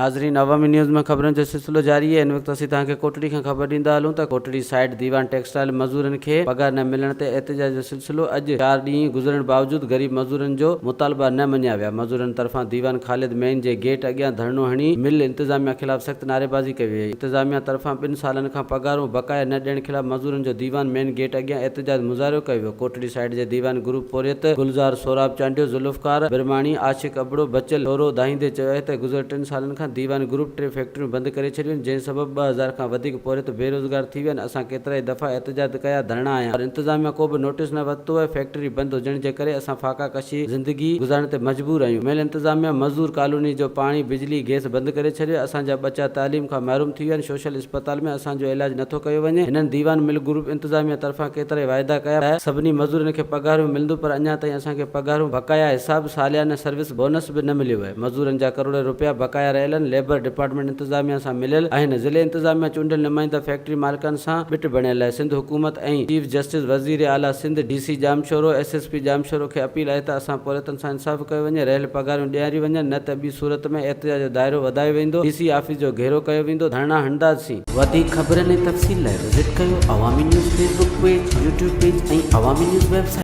ناظرين عوامي نيوز ۾ خبرن جو سلسلو جاري آهي ان وقت اسين توهان کي ڪوٽڙي کان خبر ڏيندا هلون ته ڪوٽڙي سائيڊ ديوان ٽيڪسٽائل مزورن کي پگهار نه ملڻ تي احتجاج جو سلسلو اڄ چار ڏينهن گذرڻ باوجود غريب مزورن جو مطالبا نه مڃيا ويا مزورن طرفان ديوان خالد مين جي گيٽ اڳيان ڌرڻو هڻي مل انتظاميا خلاف سخت نعريبازي ڪئي وئي انتظاميا طرفان ٻن سالن کان پگهارون بقايا نه ڏيڻ خلاف مزورن جو ديوان مين گيٽ اڳيان احتجاج مظاهرو ڪيو ويو ڪوٽڙي سائيڊ جي ديوان گروپ پورهيت گلزار سهراب چانڊيو ذوالفقار برهماڻي عاشق ابڙو بچل ٿورو دانهيندي چيو آهي ته گذريل ٽن سالن کان ديوان گروپ ٽي فيڪٽريون بند ڪري ڇڏيون آهن جنهن سبب 2000 کان وڌيڪ پورهيت بيروزگار ٿي ويا آهن اسان ڪيترائي دفعا احتجاج ڪيا ڌرڻا هنيا پر انتظاميا ڪو به نوٽيس نه ورتو آهي فيڪٽري بند هجڻ جي ڪري اسان فاقا ڪشي زندگي گذارڻ تي مجبور آهيون ميل انتظاميا مزور ڪالوني جو پاڻي بجلي گئس بند ڪري ڇڏيو آهي اسان جا ٻچا تعليم کان محروم ٿي ويا آهن سوشل اسپتال ۾ اسان جو علاج نٿو ڪيو وڃي هنن ديوان مل گروپ انتظاميا طرفان ڪيترائي واعدا ڪيا ته سڀني مزورن کي پگهارون ملنديون پر اڃا تائين اسان کي پگهارون بقايا حساب ساليانه سروس بونس به نه مليو آهي مزورن جا ڪروڙين روپيا بقايا رهيل آهن ليبر ڊپارٽمينٽ انتظاميا سان مليل آهن ضلعي انتظاميا چونڊيل نمائندا فيڪٽري مالڪن سان ٻٽ بڻيل آهي سنڌ حڪومت ۽ چيف جسٽس وزير اعليٰ Sindh D C Jamshoro S S P Jamshoro کي اپيل آهي ته اسان پورهيتن سان انصاف ڪيو وڃي رهيل پگهارون ڏياريون وڃن نه ته ٻي صورت ۾ احتجاج جو دائرو وڌايو ويندو ڊي سي آفيس جو گهيرو ڪيو ويندو ڌرڻا هڻنداسين. وڌيڪ خبرن ۽ تفصيل لاء وزٽ ڪيو Awami news Facebook page, YouTube page ۽ Awami news website.